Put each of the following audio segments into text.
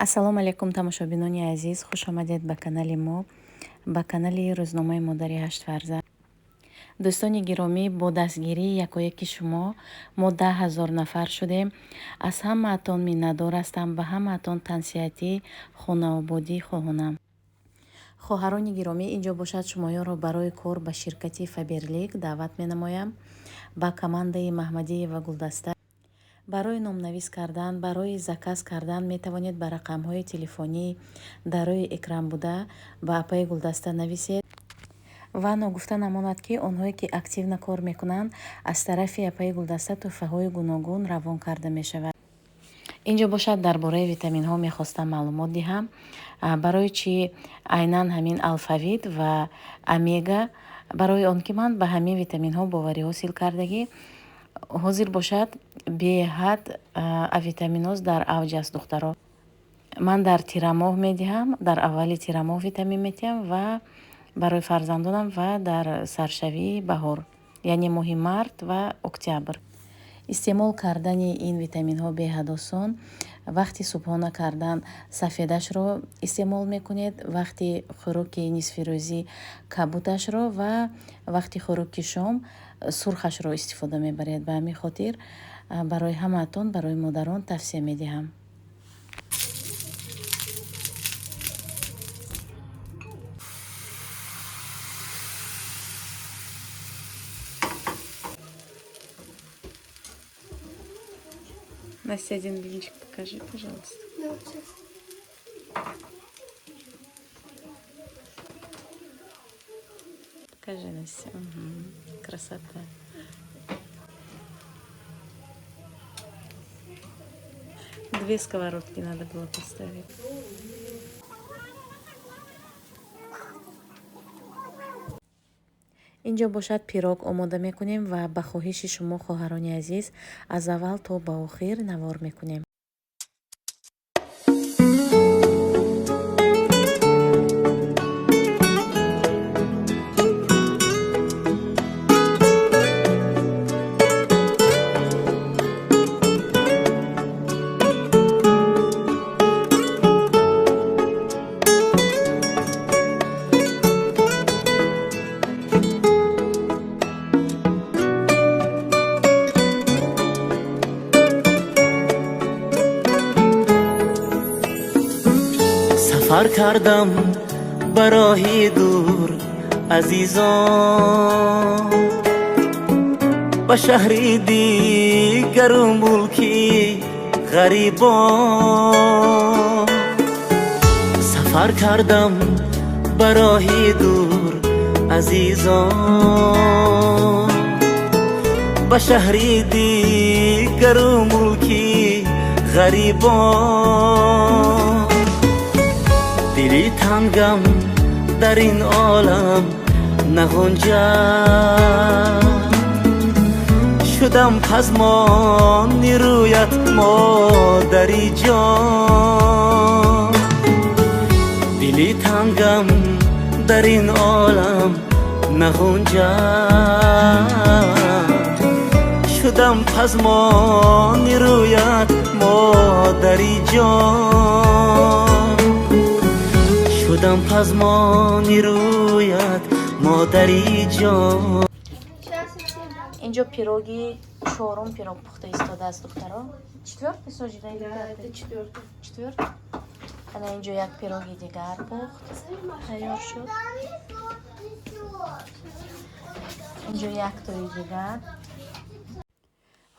Ассалому алайкум, тамошобинони азиз, хушомадед ба канали мо, ба канали рӯзномаи модари ҳашт фарзанд. Дӯстони гиромӣ, бо дастгирии якояки шумо мо 10 000 нафар шудем. Аз ҳамаатон миннатдор ҳастам, ба ҳамаатон тансиҳатӣ, хонаободӣ хоҳонам. Хоҳарони гиромӣ, инҷо бошад, шумоёнро барои кор ба ширкати Фаберлик даъват менамоям, ба командаи Маҳмадиева Гулдаста. Барои номнавис кардан, барои заказ кардан метавонед ба рақамҳои телефонӣ дар рӯи экран буда ба апаи Гулдаста нависед. Ва ногуфта намонад, ки онҳое ки активно кор мекунанд, аз тарафи апаи Гулдаста тӯҳфаҳои гуногун равон карда мешавад. Инҷо бошад, дар бораи витаминҳо мехостам маълумот диҳам. Барои чӣ айнан ҳамин Алфавит ва Омега? Барои он ки ман ба ҳамин витаминҳо боварӣ ҳосил кардагӣ. Ҳозир бошад, беҳад авитаминоз дар авҷ аст, духтаро. Ман дар тирамоҳ медиҳам, дар аввали тирамоҳ витамин медиҳам ва барои фарзандонам, ва дар саршавии баҳор, яъне моҳи март ва октябр. Истеъмол кардани ин витаминҳо беҳад осон. Вақти субҳона кардан сафедашро истеъмол мекунед, вақти хӯроки нисфирӯзӣ кабуташро ва вақти хӯроки шом сурхашро истифода мебаред. Ба ҳамин хотир барои ҳамаатон, барои модарон тавсия медиҳам. Настя, один блинчик покажи, пожалуйста. Да, вот сейчас. Покажи, Настя. Угу. Красота. Две сковородки надо было поставить. Инҷо бошад, пирог омода мекунем ва ба хоҳиши шумо, хоҳарони азиз, аз аввал то ба охир навор мекунем. Сафар кардам ба роҳи дур, азизон, ба шаҳри дигару мулки ғарибон. Сафар кардам ба роҳи дур, азизон, ба шаҳри дигару мулки ғарибон. Дили тангам дар ин олам нағунҷад, шудам пазмони рӯят, модари ҷон. Дили тангам дар ин олам нағунҷад, шудам пазмони рӯят, модари ҷон. Шудам пазмони рӯят, модари ҷон. Инҷо пироги чорум пирог пухта истодааст, духтаро. Четвертый, Сожида, или Да, пятый? Это четвертый. Четвертый. Ана инҷо як пироги дигар пухт, тайёр шуд. Инҷо яктои дигар.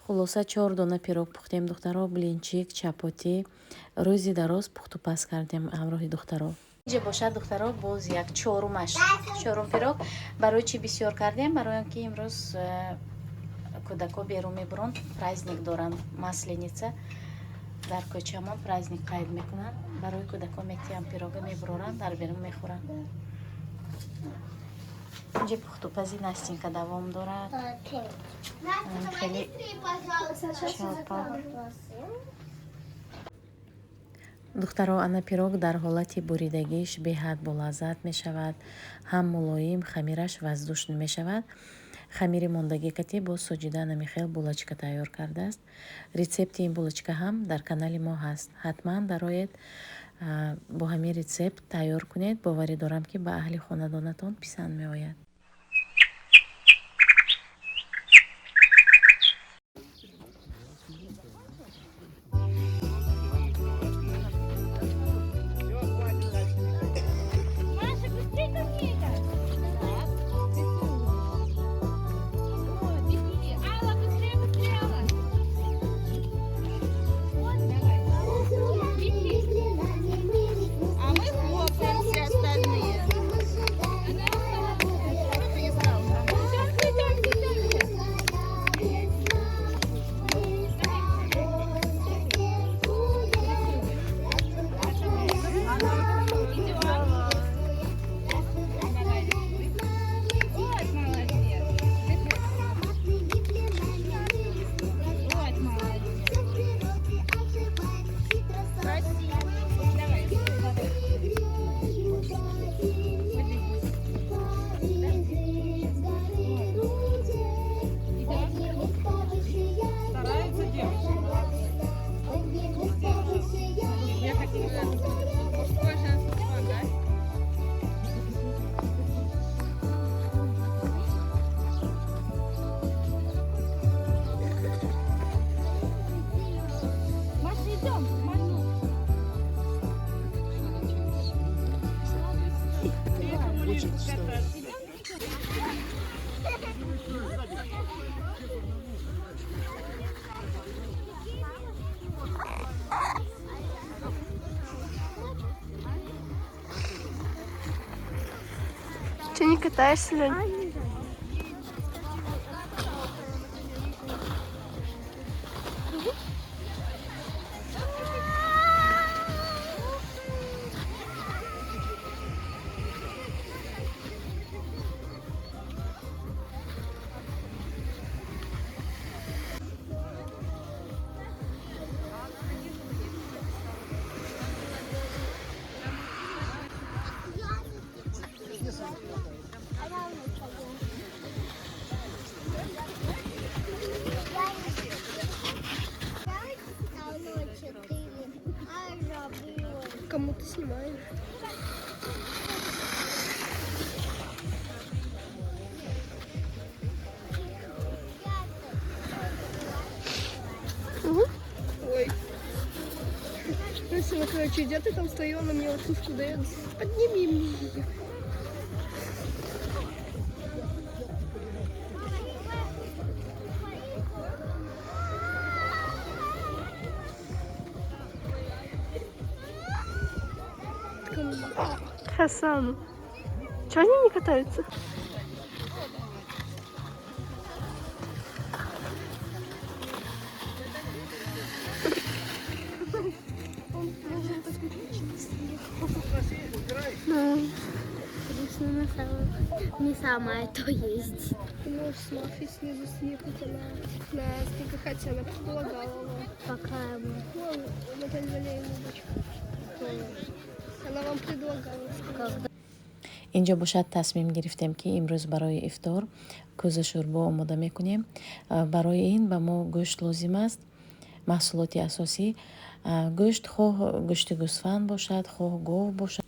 Хулоса, чор дона пирог пухтем, духтаро, блинчик, чапотӣ. Рӯзи дароз пухтупаз кардем ҳамроҳи духтаро. Инҷа бошад, духтаро, боз як чорумаш, чорум пирог. Барои чӣ бисёр кардем? Барои он ки имрӯз кӯдако берун мебуранд, праздник доранд, Масленица. Дар кӯчамон праздник қайд мекунанд. Барои кӯдако метиҳам пирога, мебуроранд, дар берун мехӯранд. Инҷа пухтупази Настинка давом дорад. Хеле чалпа. Духтаро, ана пирог дар ҳолати буридагиш беҳад болаззат мешавад, ҳам мулоим, хамираш воздушный мешавад. Хамири мондагӣ кати боз Соҷида намихел булочка тайёр кардааст. Рецепти ин булочка ҳам дар канали мо ҳаст. Ҳатман дароед, бо ҳамин рецепт тайёр кунед. Боварӣ дорам, ки ба аҳли хонадонатон писанд меояд. Маша, быстрее ко мне! Ой, беги. Алла, быстрее, быстрее, Алла. Вот, давай. Беги. А мы хлопаем все остальные. Что ты не стал? Идемте, идемте, идемте. Идем. Давай. Вот, молодец. Вот, молодец. Красиво. Давай. Идем. Стараются девочки. Я хотела мужское, женское помогать. Маша, идем. Маша. Этому лишь кататься. Че не катаешься, Лень? Кому ты снимаешь? Ой. Она, короче, идет и там стою, она мне латушку дает. Подними мне ее. Кому? Хасану. Чего они не катаются? Ну, конечно, на самом... Не самое то есть. Ты можешь с Машей снизу съехать, она на снегоходе, она предлагала вам. Какая мы? Вон, Наталья Валерьевна, дочка. Она вам предлагала. Когда? Инҷо бошад, тасмим гирифтем, ки имрӯз барои ифтор кӯза шӯрбо омода мекунем. Барои ин ба мо гӯшт лозим аст, маҳсулоти асосӣ гӯшт, хоҳ гӯшти гӯсфанд бошад, хоҳ гов бошад.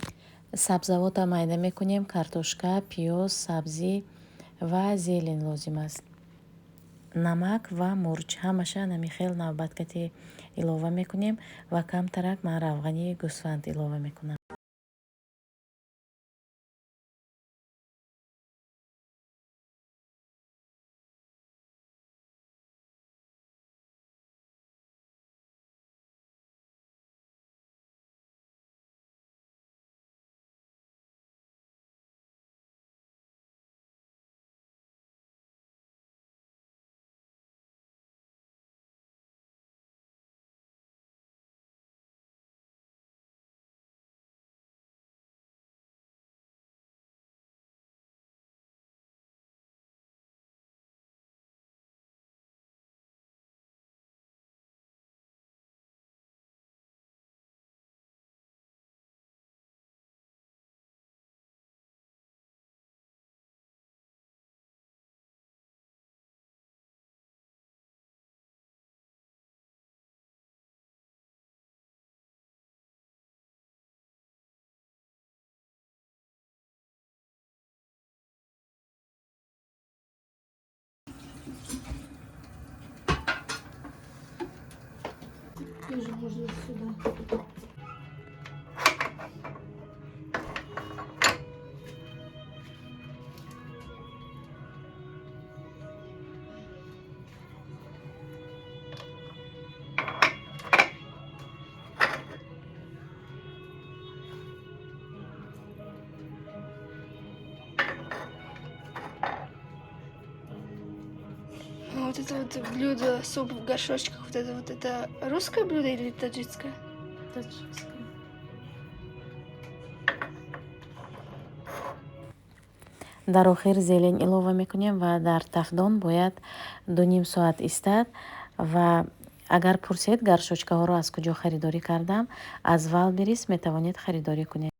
Сабзавота майда мекунем: картошка, пиёз, сабзӣ ва зелень лозим аст, намак ва мурч. Ҳамаша намихел навбаткати илова мекунем ва камтарак ман равғани гӯсфанд илова мекунам. Тоже можно сюда. А вот это вот блюдо, суп в горшочках, вот это русское блюдо или таджикское? Таджикское. Дар охир зелень илова мекунем ва дар тафдон бояд 2,5 соат истад. Ва агар пурсед, горшочкаҳоро аз куҷо харидорӣ кардам, аз Вайлдберриз метавонед харидорӣ кунед.